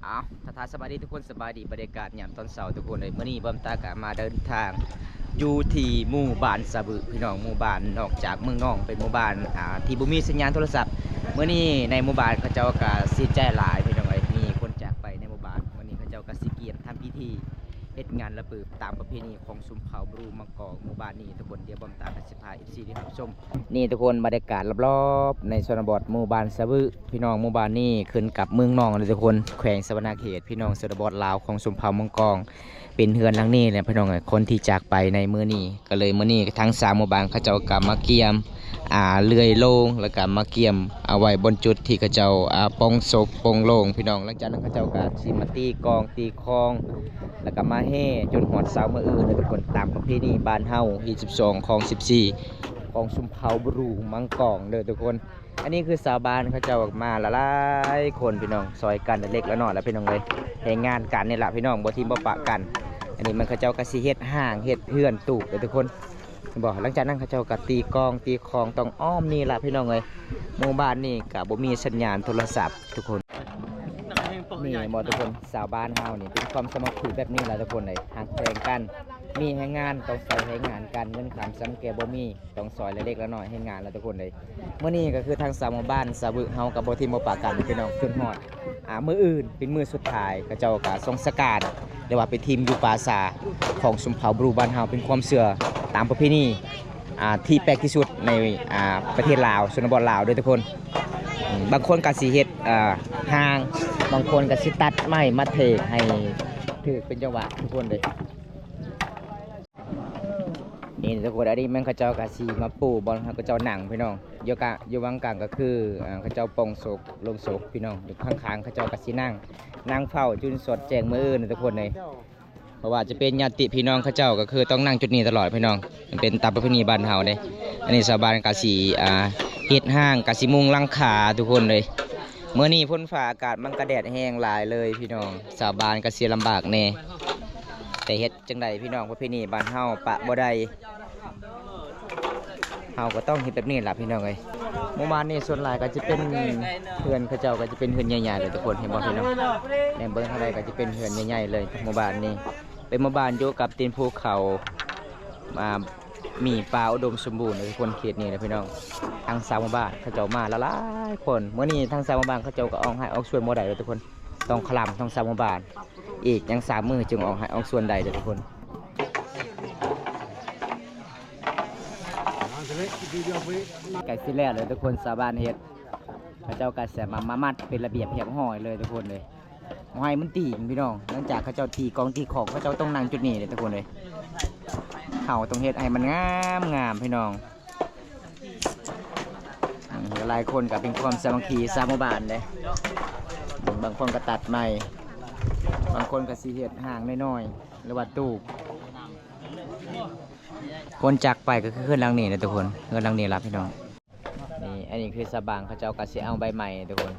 ອ້າວ ທັກທາຍສະບາຍດີທຸກຄົນ, ສະບາຍດີບັນຍາກາດຍາມຕອນເຊົ້າທຸກຄົນເອີຍ. ມື້ນີ້ບ່າວຕາກະມາເດີນທາງຢູ່ທີ່ໝູ່ບ້ານສະບຶ ພີ່ນ້ອງ, ໝູ່ບ້ານນອກຈາກເມືອງນອງ ເປັນໝູ່ບ້ານ ອ່າ ທີ່ບໍ່ມີສັນຍານໂທລະສັບ. ມື້ນີ້ໃນໝູ່ບ້ານເຂົາເຈົ້າກະເສຍໃຈຫຼາຍພີ່ນ້ອງເອີຍ, ມີຄົນຈາກໄປໃນໝູ່ບ້ານ. ມື້ນີ້ເຂົາເຈົ້າກະຊິກຽມທຳພິທີເຮັດງານລະປຶ ຕາມປະເພນີຂອງຊົນເຜົ່າບຣູມັງກອງ ໝູ່ບ້ານນີ້ທຸກຄົນ. ດຽວບ່າວຕາກະຊິພາ ເອັຟຊີ ໄດ້ຮັບຊົມ. ນີ້ທຸກຄົນ ບັນຍາກາດລອບໆໃນຊົນນະບົດໝູ່ບ້ານສະບຶ ພີ່ນ້ອງ. ໝູ່ບ້ານນີ້ຂຶ້ນກັບເມືອງນອງເລີຍທຸກຄົນ, ແຂວງສະຫວັນນະເຂດ ພີ່ນ້ອງ. ຊົນນະບົດລາວຂອງຊົນເຜົ່າມັງກອງ ເປັນເຮືອນຫຼັງນີ້ແຫຼະພີ່ນ້ອງເອີຍ, ຄົນທີ່ຈາກໄປໃນມື້ນີ້. ກະເລີຍມື້ນີ້ທາງຊາວໝູ່ບ້ານເຂົາເຈົ້າກະມາກຽມ ອ່າ ເລື່ອຍໂລງ ແລ້ວກະມາກຽມເອົາໄວ້ບ່ອນຈຸດທີ່ເຂົາເຈົ້າ ອ່າ ປົງສົບປົງໂລງ ພີ່ນ້ອງ. ຫຼັງຈາກນັ້ນເຂົາເຈົ້າກະຊິມາຕີກອງຕີຄອງ ແລ້ວກະມາແຫ່ຈົນຮອດເຊົ້າມື້ອື່ນເດີທຸກຄົນ, ຕາມປະເພນີບ້ານເຮົາ ຮີດສິບສອງ ຄອງສິບສີ່ ຂອງຊົນເຜົ່າບຣູມັງກອງເດີທຸກຄົນ. ອັນນີ້ຄືຊາວບ້ານເຂົາເຈົ້າມາຫຼາຍໆຄົນພີ່ນ້ອງ, ຊ່ອຍກັນເລັກໆນ້ອຍໆລະພີ່ນ້ອງເອີຍ, ແຮງງານກັນນີ້ລະພີ່ນ້ອງ, ບໍ່ຖິ້ມບໍ່ປະກັນ. ອັນນີ້ມັນເຂົາເຈົ້າກະຊິເຮັດຫ້າງເຮັດເຮືອນຕູບເດີທຸກຄົນ ເຫັນບໍ່? ຫຼັງຈາກນັ້ນເຂົາເຈົ້າກະຕີກອງຕີຄອງຕ້ອງອ້ອມນີ້ລະພີ່ນ້ອງເອີຍ. ໝູ່ບ້ານນີ້ກະບໍ່ມີສັນຍານໂທລະສັບທຸກຄົນ. ນີ້ບໍ່ທຸກຄົນ, ຊາວບ້ານເຮົານີ້ເປັນຄວາມສາມັກຄີແບບນີ້ລະທຸກຄົນເອີຍ, ຮັກແພງກັນ, ມີແຮງງານຕ້ອງໃຊ້ແຮງງານກັນ, ເງິນຄຳສຳແກ່ບໍ່ມີ. ຕ້ອງຊ່ອຍເລັກໆນ້ອຍໆ ເຮັດງານລະທຸກຄົນເອີຍ. ມື້ນີ້ກະຄືທາງຊາວໝູ່ບ້ານສະບຶເຮົາກະບໍ່ຖິ້ມບໍ່ປະກັນພີ່ນ້ອງ, ຈົນຮອດ ອ່າ ມື້ອື່ນເປັນມື້ສຸດທ້າຍ. ເຂົາເຈົ້າກະສົ່ງສະການ ຫຼືວ່າໄປຖິ້ມຢູ່ປ່າຊ້າຂອງຊົນເຜົ່າບຣູບ້ານເຮົາ, ເປັນຄວາມເຊື່ອຕາມປະເພນີ ອ່າ ທີ່ແປກທີ່ສຸດໃນ ອ່າ ປະເທດລາວ, ຊົນນະບົດລາວເດີທຸກຄົນ. ອືມ ບາງຄົນກະຊິເຮັດ ອ່າ ຮ່າງ, ບາງຄົນກະຊິຕັດໄມ້ມາເທກໃຫ້ຖືກເປັນຈັງຫວະທຸກຄົນເດີ. ນີ້ທຸກຄົນ ອັນນີ້ແມ່ນເຂົາເຈົ້າກະຊິມາປູບ່ອນເຂົາເຈົ້ານັ່ງພີ່ນ້ອງ. ຢູ່ກະ ຢູ່ຫວ່າງກາງກະຄື ເຂົາເຈົ້າປົງສົບລົງສົບພີ່ນ້ອງ, ຢູ່ຂ້າງໆເຂົາເຈົ້າກະຊິນັ່ງ ນັ່ງເຝົ້າຈົນສອດແຈ້ງມື້ອື່ນທຸກຄົນເອີຍ. ບໍ່ວ່າຈະເປັນຍາດຕິພີ່ນ້ອງເຂົາເຈົ້າກະຄືຕ້ອງນັ່ງຈຸດນີ້ຕະຫຼອດພີ່ນ້ອງ, ມັນເປັນຕາມປະເພນີບ້ານເຮົາເດ້. ອັນນີ້ຊາວບ້ານກະຊິ ອ່າ ເຮັດຮ່າງ ກະຊິມຸງຫຼັງຄາທຸກຄົນເອີຍ. ມື້ນີ້ຝົນຟ້າອາກາດມັນກະແດດແຮງຫຼາຍເລີຍພີ່ນ້ອງ, ຊາວບ້ານກະຊິລຳບາກແດ່ ແຕ່ເຮັດ ຈັ່ງໃດພີ່ນ້ອງ, ປະເພນີບ້ານເຮົາປະບໍ່ໄດ້, ເຮົາກະຕ້ອງເຮັດແບບນີ້ລະພີ່ນ້ອງເອີຍ. ໝູ່ບ້ານນີ້ສ່ວນຫຼາຍກະຈະເປັນເຮືອນເຂົາເຈົ້າ ກະຈະເປັນເຮືອນໃຫຍ່ໆເລີຍທຸກຄົນ, ເຫັນບໍ່ພີ່ນ້ອງ? ແນມເບິ່ງທາງໃດກະຈະເປັນເຮືອນໃຫຍ່ໆເລີຍ. ໝູ່ບ້ານນີ້ເປັນໝູ່ບ້ານຢູ່ກັບຕີນພູເຂົາ ອ່າ ມີປ່າອຸດົມສົມບູນເລີຍທຸກຄົນ, ເຂດນີ້ນະພີ່ນ້ອງ. ທາງຊາວໝູ່ບ້ານເຂົາເຈົ້າມາຫຼາຍໆຄົນ. ມື້ນີ້ທາງຊາວໝູ່ບ້ານເຂົາເຈົ້າກະອອກໄຮ່ອອກສວນບໍ່ໄດ້ເລີຍທຸກຄົນ, ຕ້ອງຄະລຳທາງຊາວໝູ່ບ້ານ. ອີກຍັງສາມມື້ຈຶ່ງອອກໄຮ່ອອກສວນໄດ້ເດີທຸກຄົນ. ໃກ້ຊິແລ້ວເລີຍທຸກຄົນ, ຊາວບ້ານເຮັດ ເຂົາເຈົ້າກະຊິມາ ມາມັດເປັນລະບຽບຮຽບຮ້ອຍເລີຍທຸກຄົນເລີຍ. ບໍ່ໃຫ້ມັນຕີງພີ່ນ້ອງ, ຫຼັງຈາກເຂົາເຈົ້າຕີກອງຕີຂອງ ເຂົາເຈົ້າຕ້ອງນັ່ງຈຸດນີ້ເລີຍທຸກຄົນເລີຍ. ເຮົາຕ້ອງເຮັດໃຫ້ມັນງາມໆພີ່ນ້ອງ. ອືມ ຫຼາຍຄົນກະເປັນຄວາມສາມັກຄີຊາວໝູ່ບ້ານເດ້. ບາງຄົນກະຕັດໄມ້, ບາງຄົນກະຊິເຮັດຮ່າງນ້ອຍໆ ຫຼືວ່າຕູບ. ຄົນຈາກໄປກະຄືເຮືອນຫຼັງນີ້ນະທຸກຄົນ, ເຮືອນຫຼັງນີ້ລະພີ່ນ້ອງ. ນີ້ ອັນນີ້ຄືຊາວບ້ານເຂົາເຈົ້າກະຊິເອົາໃບໄມ້ທຸກຄົນ,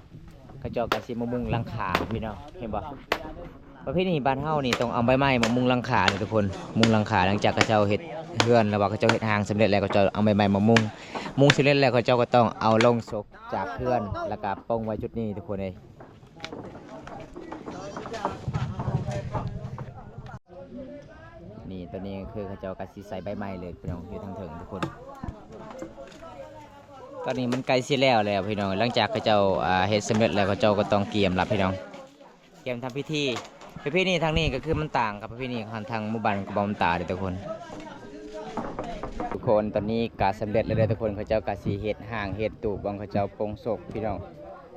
ເຂົາເຈົ້າກະຊິມາມຸງຫຼັງຄາພີ່ນ້ອງ, ເຫັນບໍ່? ປະເພນີບ້ານເຮົານີ້ຕ້ອງເອົາໃບໄມ້ມາມຸງຫຼັງຄາເດີທຸກຄົນ, ມຸງຫຼັງຄາ. ຫຼັງຈາກເຂົາເຈົ້າເຮັດເຮືອນ ຫຼືວ່າເຂົາເຈົ້າເຮັດຮ່າງສຳເລັດແລ້ວ ເຂົາເຈົ້າເອົາໃບໄມ້ມາມຸງ, ມຸງສຳເລັດແລ້ວເຂົາເຈົ້າກະຕ້ອງເອົາໂລງສົບຈາກເຮືອນ ແລ້ວກະປົງໄວ້ຈຸດນີ້ທຸກຄົນເອີຍ. ນີ້ ໂຕນີ້ຄືເຂົາເຈົ້າກະຊິໃສ່ໃບໄມ້ເລີຍພີ່ນ້ອງ, ຢູ່ທາງເທິງທຸກຄົນ. ຕອນນີ້ມັນໃກ້ຊິແລ້ວແລ້ວພີ່ນ້ອງ, ຫຼັງຈາກເຂົາເຈົ້າ ອ່າ ເຮັດສຳເລັດແລ້ວ ເຂົາເຈົ້າກະຕ້ອງກຽມລະພີ່ນ້ອງ, ກຽມທຳພິທີ. ປະເພນີທາງນີ້ກະຄືມັນຕ່າງກັບປະເພນີຂອງທາງໝູ່ບ້ານກະບອງນ້ຳຕາເດີທຸກຄົນ. ທຸກຄົນ ຕອນນີ້ກະສຳເລັດແລ້ວເດີທຸກຄົນ, ເຂົາເຈົ້າກະຊິເຮັດຮ່າງເຮັດຕູບຂອງເຂົາເຈົ້າປົງສົບພີ່ນ້ອງ.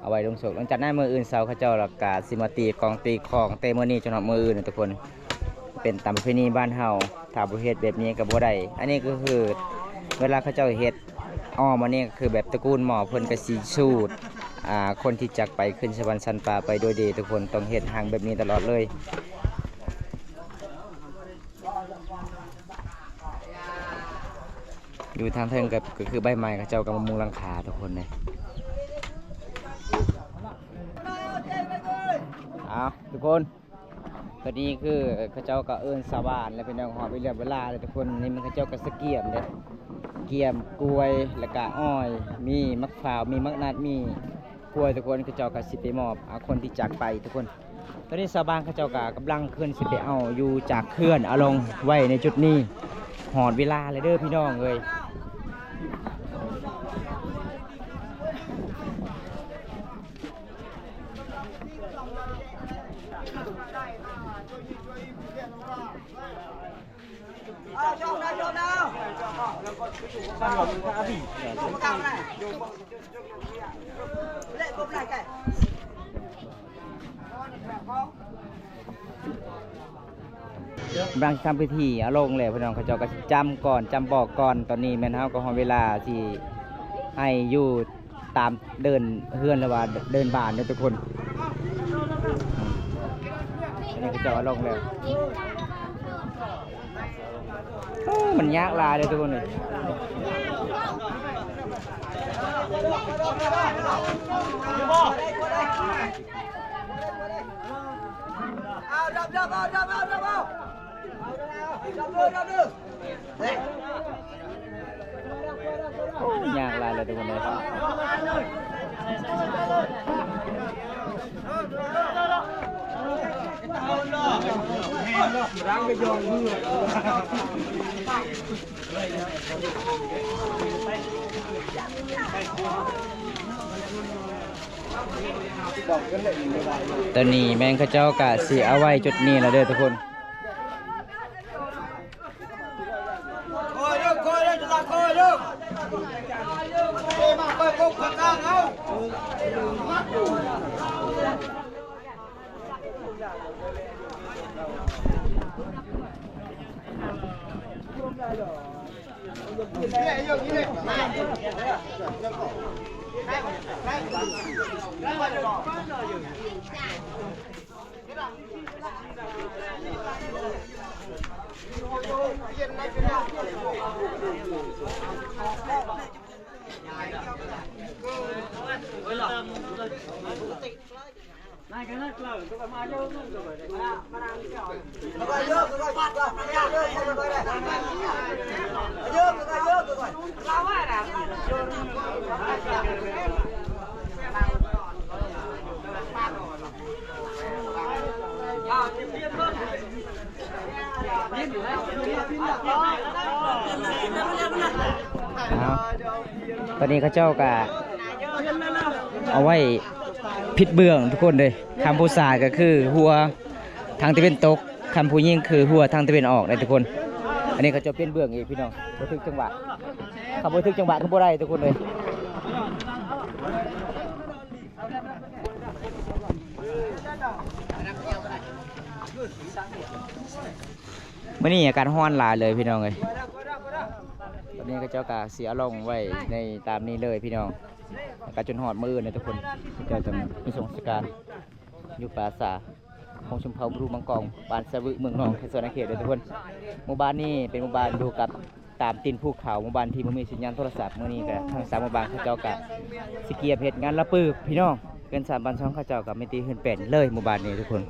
ເອົາໄວ້ລົງສົບ. ຫຼັງຈາກນັ້ນມື້ອື່ນເຊົ້າເຂົາເຈົ້າລະກະຊິມາຕີກອງຕີຂອງ ແຕ່ມື້ນີ້ຈົນຮອດມື້ອື່ນນະທຸກຄົນ. ເປັນຕາມປະເພນີບ້ານເຮົາ ຖ້າບໍ່ເຮັດແບບນີ້ກໍບໍ່ໄດ້. ອັນນີ້ກໍຄືເວລາເຂົາເຈົ້າເຮັດ ອໍ ອັນນີ້ກໍຄືແບບຕະກູນໝໍ້ເພິ່ນກໍຊິສູດ ອ່າ ຄົນທີ່ຈາກໄປຂຶ້ນສະຫວັນຊັ້ນຟ້າໄປໂດຍດີ. ທຸກຄົນຕ້ອງເຮັດຮັ່ງແບບນີ້ຕະຫຼອດເລີຍ. ຢູ່ທາງເທິງກໍ ກໍຄືໃບໄມ້ ເຂົາເຈົ້າກໍມາມຸງຫຼັງຄາທຸກຄົນເລີຍ. ເອົາ ທຸກຄົນ ຕອນນີ້ຄືເຂົາເຈົ້າກໍເອີ້ນຊາວບ້ານແລ້ວ ພີ່ນ້ອງ ຮອດເວລາ ເວລາແລ້ວທຸກຄົນ. ນີ້ມັນເຂົາເຈົ້າກໍຊິກຽມເດ້ ກຽມກ້ວຍ ແລ້ວກໍອ້ອຍ ມີໝາກພ້າວ ມີໝາກນັດ ມີກ້ວຍທຸກຄົນ. ເຂົາເຈົ້າກໍຊິໄປມອບ ອາ ຄົນທີ່ຈາກໄປທຸກຄົນ. ຕອນນີ້ຊາວບ້ານເຂົາເຈົ້າກໍກຳລັງຂຶ້ນຊິໄປເອົາຢູ່ຈາກເຂື່ອນເອົາລົງໄວ້ໃນຈຸດນີ້. ຮອດເວລາແລ້ວເດີພີ່ນ້ອງເອີຍ. ກຳລັງຊິທຳພິທີເອົາລົງແລ້ວພີ່ນ້ອງ. ເຂົາເຈົ້າກໍຊິຈ້ຳກ່ອນ ຈ້ຳບອກກ່ອນ. ຕອນນີ້ແມ່ນເຮົາກໍຮອດເວລາຊິໃຫ້ຢູ່ຕາມເດີ່ນເຮືອນ ຫຼືວ່າເດີ່ນບ້ານເດີທຸກຄົນ. ອືມ ອັນນີ້ເຂົາເຈົ້າເອົາລົງແລ້ວ. ໂອ້ ມັນຍາກຫຼາຍເລີຍທຸກຄົນເອີຍ. ໂອ້ ຍາກຫຼາຍເລີຍທຸກຄົນເອີຍ. ຕອນນີ້ແມ່ນເຂົາເຈົ້າກະຊິເອົາໄວ້ຈຸດນີ້ແລ້ວເດີທຸກຄົນ. ເອົາ ຕອນນີ້ເຂົາເຈົ້າກະເອົາໄວ້ຜິດເບື້ອງທຸກຄົນເດ້. ຄັນຜູ້ຊາຍກໍຄືຫົວທາງຕາເວັນຕົກ, ຄັນຜູ້ຍິງຄືຫົວທາງຕາເວັນອອກເດ້ທຸກຄົນ. ອັນນີ້ເຂົາເຈົ້າປ່ຽນເບື້ອງອີກພີ່ນ້ອງ, ບໍ່ຖືກຈັງຫວະ. ຄັນບໍ່ຖືກຈັງຫວະຄືບໍ່ໄດ້ທຸກຄົນເອີຍ. ມື້ນີ້ອາກາດຮ້ອນຫຼາຍເລີຍພີ່ນ້ອງເອີຍ. ຕອນນີ້ເຂົາເຈົ້າກະຊິເອົາລົງໄວ້ໃນຕາມນີ້ເລີຍພີ່ນ້ອງ, ແລ້ວກະຈົນຮອດມື້ອື່ນເດີທຸກຄົນ. ເຂົາເຈົ້າຈະມີສົງສະການຢູ່ປ່າສາ ຂອງຊົນເຜົ່າບຣູມັງກອງ ບ້ານສະວຶ ເມືອງໜອງ ແຂວງສະຫວັນນະເຂດເດີທຸກຄົນ. ໝູ່ບ້ານນີ້ເປັນໝູ່ບ້ານຢູ່ກັບ ຕາມຕີນພູເຂົາ, ໝູ່ບ້ານທີ່ບໍ່ມີສັນຍານໂທລະສັບ. ມື້ນີ້ກະທາງຊາວໝູ່ບ້ານເຂົາເຈົ້າກະຊິກຽມເຮັດງານລະປືພີ່ນ້ອງ. ເຮືອນຊານບ້ານຊ່ອງເຂົາເຈົ້າກະມີແຕ່ເຮືອນແປ້ນເລີຍໝູ່ບ້ານນີ້ທຸກຄົນ.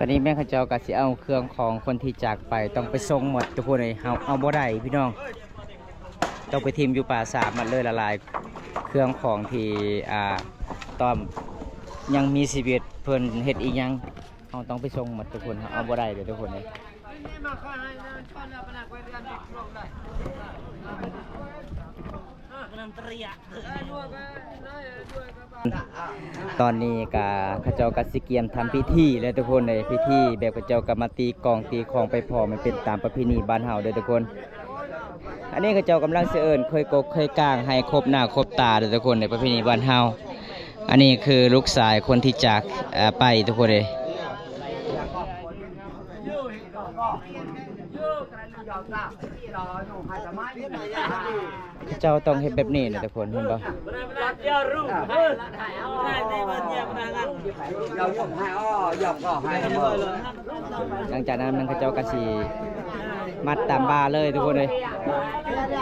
ຕອນນີ້ແມ່ນເຂົາເຈົ້າກະຊິເອົາເຄື່ອງຂອງຄົນທີ່ຈາກໄປ ຕ້ອງໄປສົ່ງໝົດທຸກຄົນເອີຍ. ເຮົາເອົາບໍ່ໄດ້ພີ່ນ້ອງ, ຕ້ອງໄປຖິ້ມຢູ່ປ່າສາໝົດເລີຍ. ຫຼາຍໆເຄື່ອງຂອງທີ່ ອ່າ ຕອນຍັງມີຊີວິດ ເພິ່ນເຮັດອີ່ຫຍັງ ເຮົາຕ້ອງໄປສົ່ງໝົດທຸກຄົນ, ເຮົາເອົາບໍ່ໄດ້ເດີທຸກຄົນເອີຍ. ເ ຕອນນີ້ກະເຂົາເຈົ້າກະຊິກຽມທຳພິທີແລ້ວທຸກຄົນເອີຍ, ພິທີແບບເຂົາເຈົ້າກະມາຕີກອງຕີຂອງໄປພ້ອມ ມັນເປັນຕາມປະເພນີບ້ານເຮົາເດີທຸກຄົນ. ອັນນີ້ເຂົາເຈົ້າກຳລັງຊິເອີ້ນເຂີຍກົກເຂີຍກາງໃຫ້ຄົບໜ້າຄົບຕາເດີທຸກຄົນ ໃນປະເພນີບ້ານເຮົາ. ອັນນີ້ຄືລູກຊາຍຄົນທີ່ຈາກ ເອີ ໄປທຸກຄົນເອີຍ. ເຂົາເຈົ້າຕ້ອງເຮັດແບບນີ້ນະທຸກຄົນ ເຫັນບໍ່? ຫຼັງຈາກນັ້ນມັນເຂົາເຈົ້າກະຊິມັດຕາມບ່າເລີຍທຸກຄົນເອີຍ.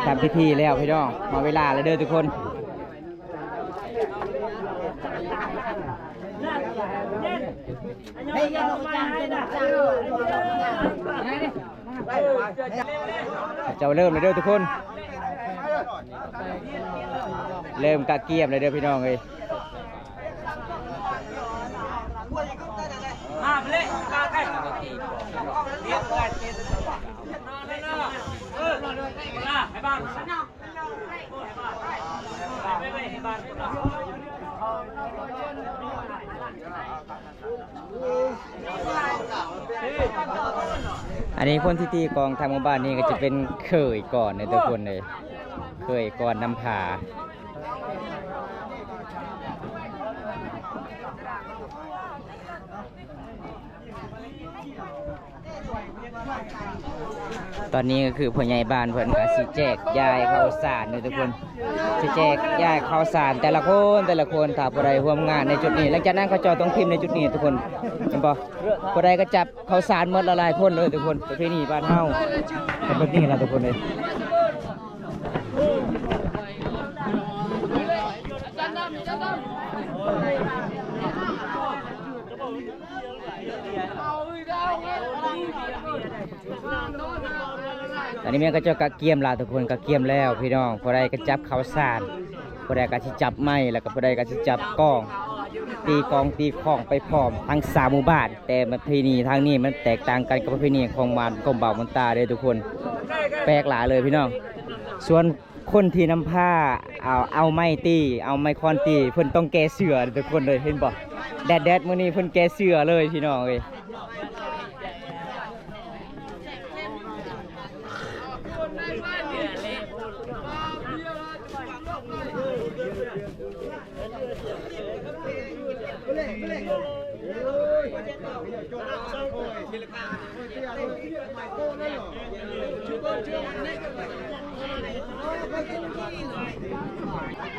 ທຳພິທີແລ້ວພີ່ນ້ອງ, ຮອດເວລາແລ້ວເດີທຸກຄົນ. ເຈົ້າເລີ່ມແລ້ວເດີທຸກຄົນ, ເລີ່ມກະກຽມແລ້ວເດີພີ່ນ້ອງເອີຍ. ອັນນີ້ຄົນທີ່ຕີກອງທາງໝູ່ບ້ານນີ້ກະຈະເປັນເຂີຍກ່ອນເດີທຸກຄົນເອີຍ, ເຂີຍກ່ອນນຳພາ. ຕອນນີ້ກະຄືຜູ້ໃຫຍ່ບ້ານເພິ່ນກະຊິແຈກຢາຍເຂົ້າສານເດີທຸກຄົນ, ຊິແຈກຢາຍເຂົ້າສານແຕ່ລະຄົນ ແຕ່ລະຄົນ ຖ້າຜູ້ໃດຮ່ວມງານໃນຈຸດນີ້. ຫຼັງຈາກນັ້ນເຂົາເຈົ້າຕ້ອງຖິ້ມໃນຈຸດນີ້ທຸກຄົນ ເຫັນບໍ່? ຜູ້ໃດກະຈັບເຂົ້າສານໝົດລະຫຼາຍຄົນເລີຍທຸກຄົນ. ປະເພນີບ້ານເຮົາເປັນແບບນີ້ລະທຸກຄົນເອີຍ. ອັນນີ້ແມ່ນເຂົາເຈົ້າກະກຽມລະທຸກຄົນ, ກະກຽມແລ້ວພີ່ນ້ອງ. ຜູ້ໃດກະຈັບເຂົ້າສານ, ຜູ້ໃດກະຊິຈັບໄມ້ ແລ້ວກະຜູ້ໃດກະຊິຈັບກອງ, ຕີກອງຕີຂອງໄປພ້ອມທັງສາມໝູ່ບ້ານ. ແຕ່ປະເພນີທາງນີ້ມັນແຕກຕ່າງກັນກັບປະເພນີຂອງບ້ານ ຂອງເຜົ່າມົນຕາເດີທຸກຄົນ, ແປກຫຼາຍເລີຍພີ່ນ້ອງ. ສ່ວນ ຄົນທີ່ນຳພາເອົາ ເອົາໄມ້ຕີ ເອົາໄມ້ຄ້ອນຕີ ເພິ່ນຕ້ອງແກ້ເສື້ອທຸກຄົນເລີຍ ເຫັນບໍ່? ແດດໆ ມື້ນີ້ເພິ່ນແກ້ເສື້ອເລີຍພີ່ນ້ອງເອີຍ.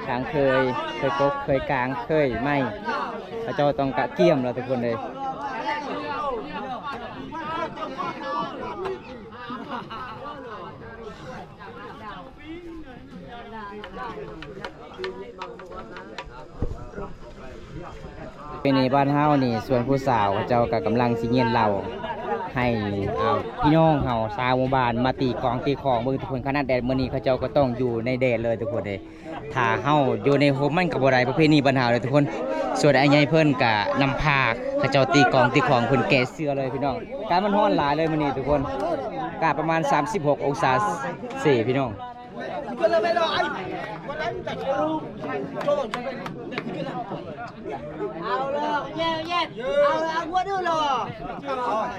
ກາງເຂີຍ ເຂີຍກົກ ເຂີຍກາງ ເຂີຍໄມ້ ເຂົາເຈົ້າຕ້ອງກະກຽມແລ້ວທຸກຄົນເອີຍ. ປີນີ້ບ້ານເຮົານີ້ ສ່ວນຜູ້ສາວເຂົາເຈົ້າກະກຳລັງຊິເຢັນເຫຼົ້າ ໃຫ້ ເອີ ພີ່ນ້ອງເຮົາຊາວໝູ່ບ້ານມາຕີກອງຕີຂອງເບິ່ງທຸກຄົນ. ຂະໜາດແດດມື້ນີ້ເຂົາເຈົ້າກະຕ້ອງຢູ່ໃນແດດເລີຍທຸກຄົນເອີຍ. ຖ້າເຮົາຢູ່ໃນຮົ່ມມັນກະບໍ່ໄດ້ ປະເພນີບ້ານເຮົາເດີທຸກຄົນ. ສ່ວນອ້າຍໃຫຍ່ເພິ່ນກະນຳພາເຂົາເຈົ້າຕີກອງຕີຂອງ ເພິ່ນແກ້ເສື້ອເລີຍພີ່ນ້ອງ. ການມັນຮ້ອນຫຼາຍເລີຍມື້ນີ້ທຸກຄົນ, ກະປະມານສາມສິບຫົກອົງສາເຊພີ່ນ້ອງ.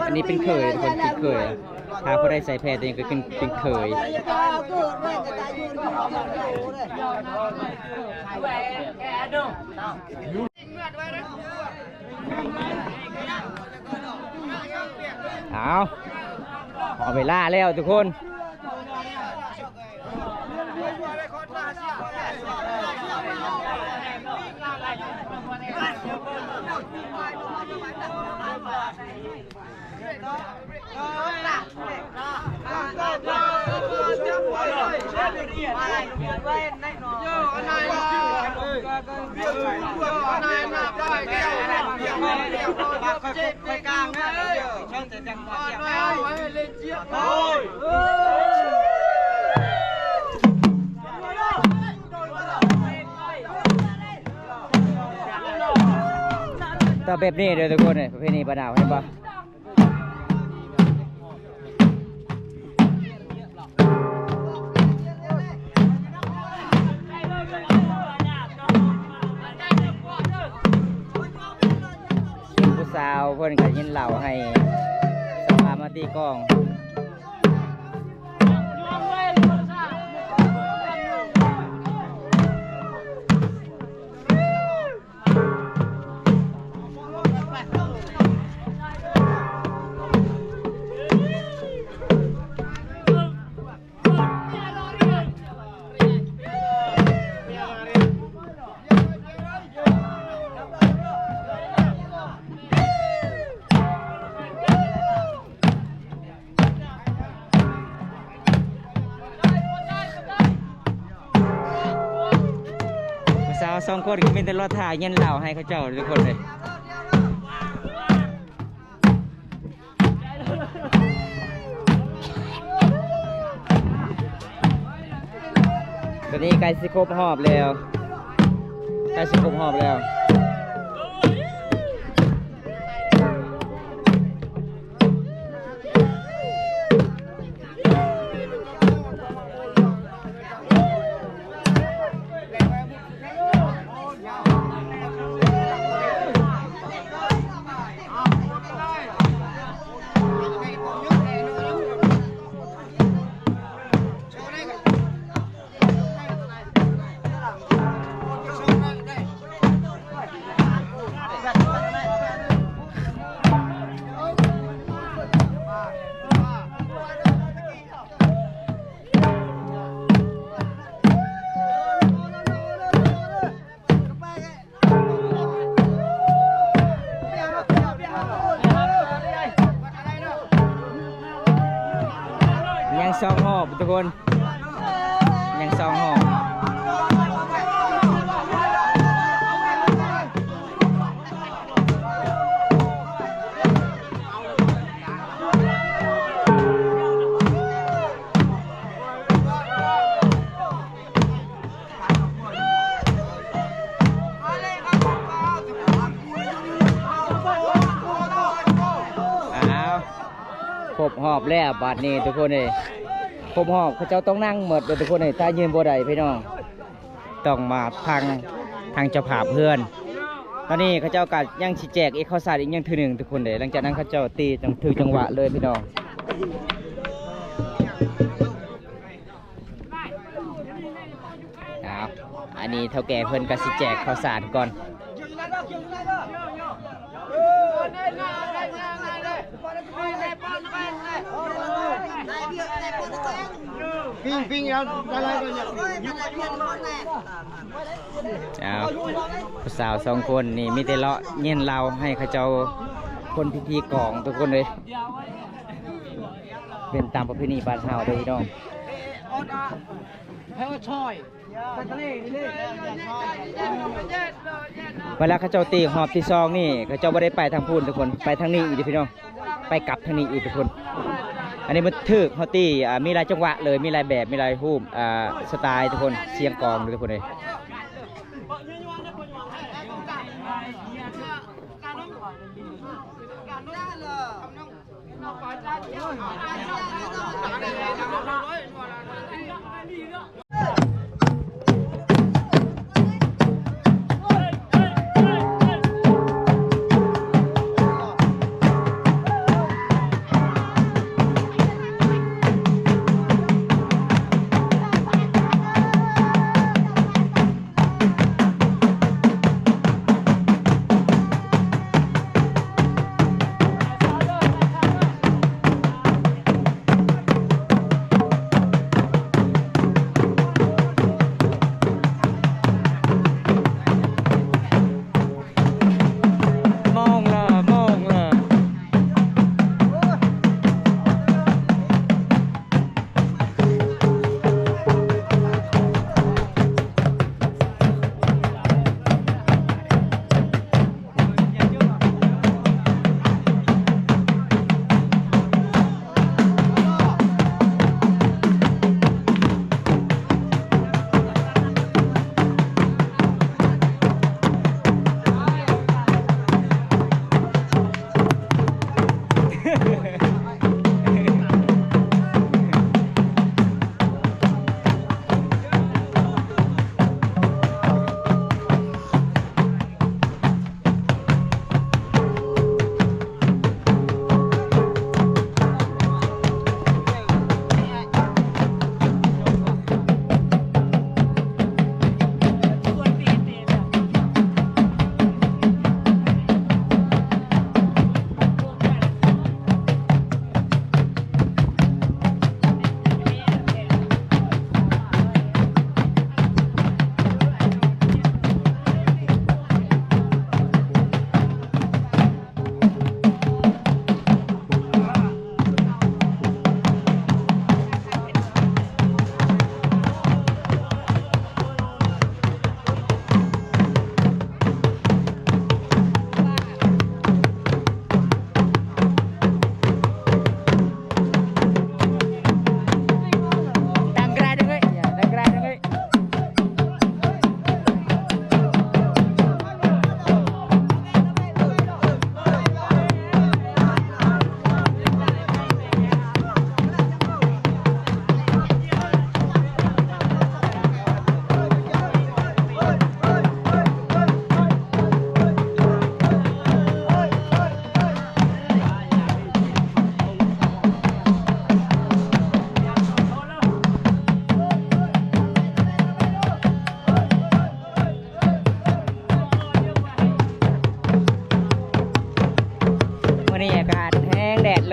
ອັນນີ້ເປັນເຂີຍທຸກຄົນ, ເປັນເຂີຍ. ຖ້າຜູ້ໃດໃສ່ແພດນີ້ກະເປັນ ເປັນເຂີຍ. ເອົາ ຮອດເວລາແລ້ວທຸກຄົນ. ຕ້ອງແບບນີ້ເດີທຸກຄົນເອີຍ, ປະເພນີບ້ານເຮົາ ເຫັນບໍ່? ເ ສາວເພິ່ນກໍກິນເຫຼົ້າໃຫ້ສາວພາມາຕີກອງ. ຜູ້ສາວສອງຄົນກໍມີແຕ່ລໍຖ້າເຢັນເຫຼົ້າໃຫ້ເຂົາເຈົ້າທຸກຄົນເລີຍ. ຕອນນີ້ໃກ້ຊິຄົບຮອບແລ້ວ ໃກ້ຊິຄົບຮອບແລ້ວ. ຍັງສອງຮອບທຸກຄົນ ຍັງສອງຮອບ. ອ້າວ ຄົບຮອບແລ້ວບາດນີ້ທຸກຄົນເອີຍ ຄົບຮອບ ເຂົາເຈົ້າຕ້ອງນັ່ງໝົດເດີທຸກຄົນເອີຍ ຖ້າຢືນບໍ່ໄດ້ພີ່ນ້ອງ ຕ້ອງມາທາງ ທາງເຈົ້າພາບເຮືອນ. ຕອນນີ້ເຂົາເຈົ້າກໍຍັງຊິແຈກອີກ ເຂົ້າສານອີກຍັງເທື່ອໜຶ່ງທຸກຄົນເດີ ຫຼັງຈາກນັ້ນເຂົາເຈົ້າຕີຈະຖືກຈັງຫວະເລີຍພີ່ນ້ອງ. ອ້າວ ອັນນີ້ເຖົ້າແກ່ເພິ່ນກໍຊິແຈກເຂົ້າສານກ່ອນ. ອ້າວ ຜູ້ສາວສອງຄົນນີ້ມີແຕ່ເລາະເຢັນເຫຼົ້າໃຫ້ເຂົາເຈົ້າ ຄົນພິທີກອງທຸກຄົນເອີຍ. ເປັນຕາມປະເພນີບ້ານເຮົາເດີພີ່ນ້ອງ. ເວລາເຂົາເຈົ້າຕີຮອບທີສອງນີ້ ເຂົາເຈົ້າບໍ່ໄດ້ໄປທາງພຸ້ນທຸກຄົນ ໄປທາງນີ້ອີກເດີພີ່ນ້ອງ ໄປກັບທາງນີ້ອີກທຸກຄົນ. ອັນນີ້ມັນຖືກເຮົາຕີ ອ່າ ມີຫຼາຍຈັງຫວະເລີຍ ມີຫຼາຍແບບ ມີຫຼາຍຮູບ ອ່າ ສະໄຕລ໌ທຸກຄົນ ສຽງກອງເດີທຸກຄົນເອີຍ.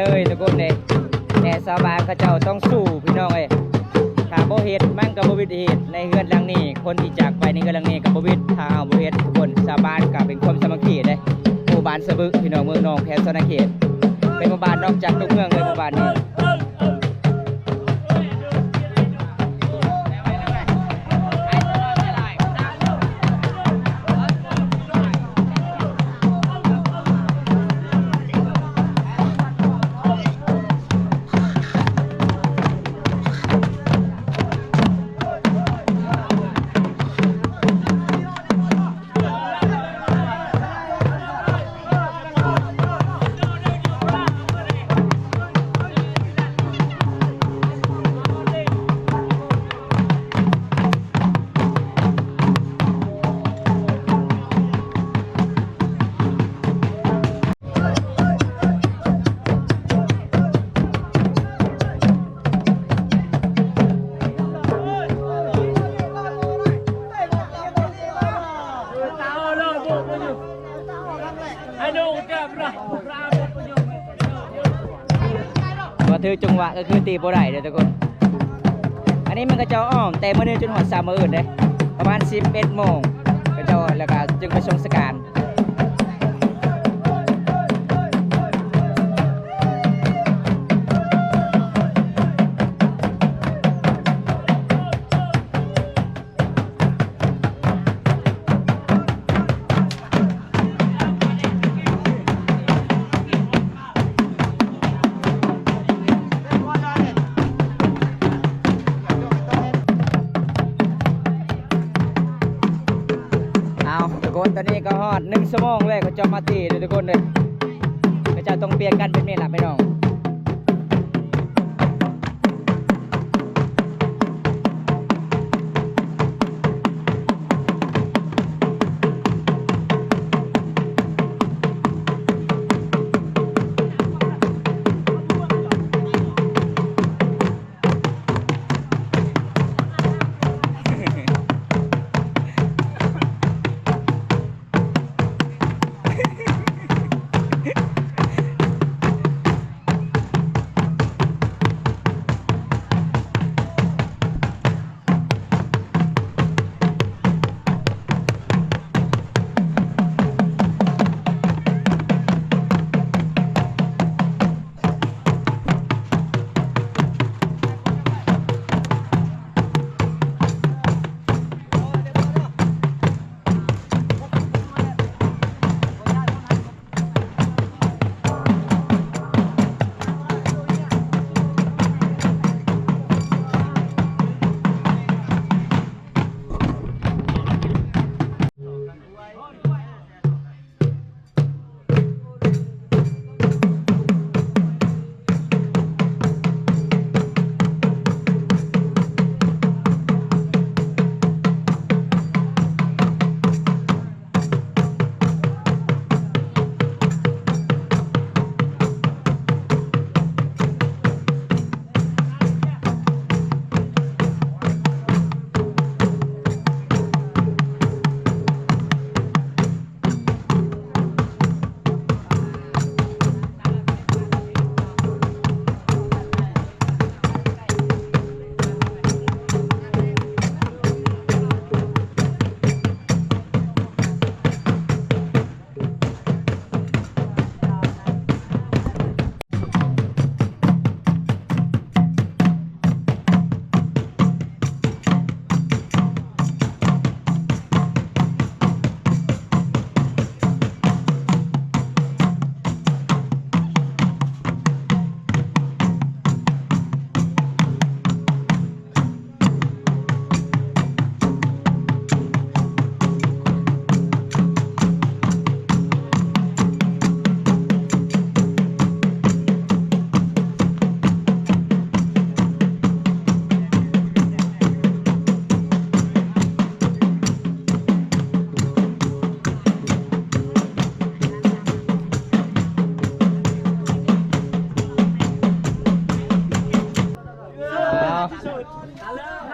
ເອີຍທຸກຄົນເດ້ ແຕ່ຊາວບ້ານເຂົາເຈົ້າຕ້ອງສູ້ພີ່ນ້ອງເອີຍ. ຖ້າບໍ່ເຮັດມັນກໍບໍ່ມີເຫດໃນເຮືອນຫຼັງນີ້ ຄົນທີ່ຈາກໄປໃນເຮືອນຫຼັງນີ້ກໍບໍ່ມີ ຖ້າເຮົາບໍ່ເຮັດທຸກຄົນ. ຊາວບ້ານກໍເປັນຄວາມສາມັກຄີເດ້ ໝູ່ບ້ານສະບຶພີ່ນ້ອງ ເມືອງນອງ ແຂວງສະຫວັນນະເຂດ ເປັນໝູ່ບ້ານນອກຈາກຕົວເມືອງເລີຍ ໝູ່ບ້ານນີ້. ບໍ່ຖືກຈັງຫວະກໍຄືຕີບໍ່ໄດ້ເດີທຸກຄົນ. ອັນນີ້ມັນກໍຈະອອກແຕ່ມື້ນີ້ຈົນຮອດເຊົ້າມື້ອື່ນເດ້ ປະມານສິບເອັດໂມງ ເຂົາເຈົ້າ ແລ້ວກໍຈຶ່ງໄປສົ່ງສະການ. ເອົາທຸກຄົນ ຕອນນີ້ກໍຮອດໜຶ່ງຊົ່ວໂມງແລ້ວ ເຂົາເຈົ້າມາຕີເດີທຸກຄົນເດີ. ເຂົາເຈົ້າຕ້ອງປ່ຽນກັນແບບນີ້ລະພີ່ນ້ອງ. ເ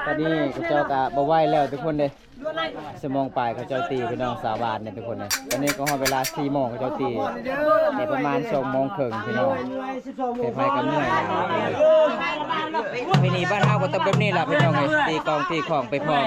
ຕອນນີ້ເຂົາເຈົ້າກະບໍ່ໄຫວແລ້ວທຸກຄົນເດ້ ຊົ່ວໂມງປາຍເຂົາເຈົ້າຕີ ພີ່ນ້ອງຊາວບ້ານນີ້ທຸກຄົນເດ້. ຕອນນີ້ກໍຮອດເວລາສີ່ໂມງເຂົາເຈົ້າຕີ ແຕ່ປະມານສອງໂມງເຄິ່ງພີ່ນ້ອງ ໃຜໆກໍເມື່ອຍແລ້ວ. ປະເພນີບ້ານເຮົາກໍຕ້ອງແບບນີ້ລະພີ່ນ້ອງເອີຍ ຕີກອງຕີຂອງໄປພ້ອມ.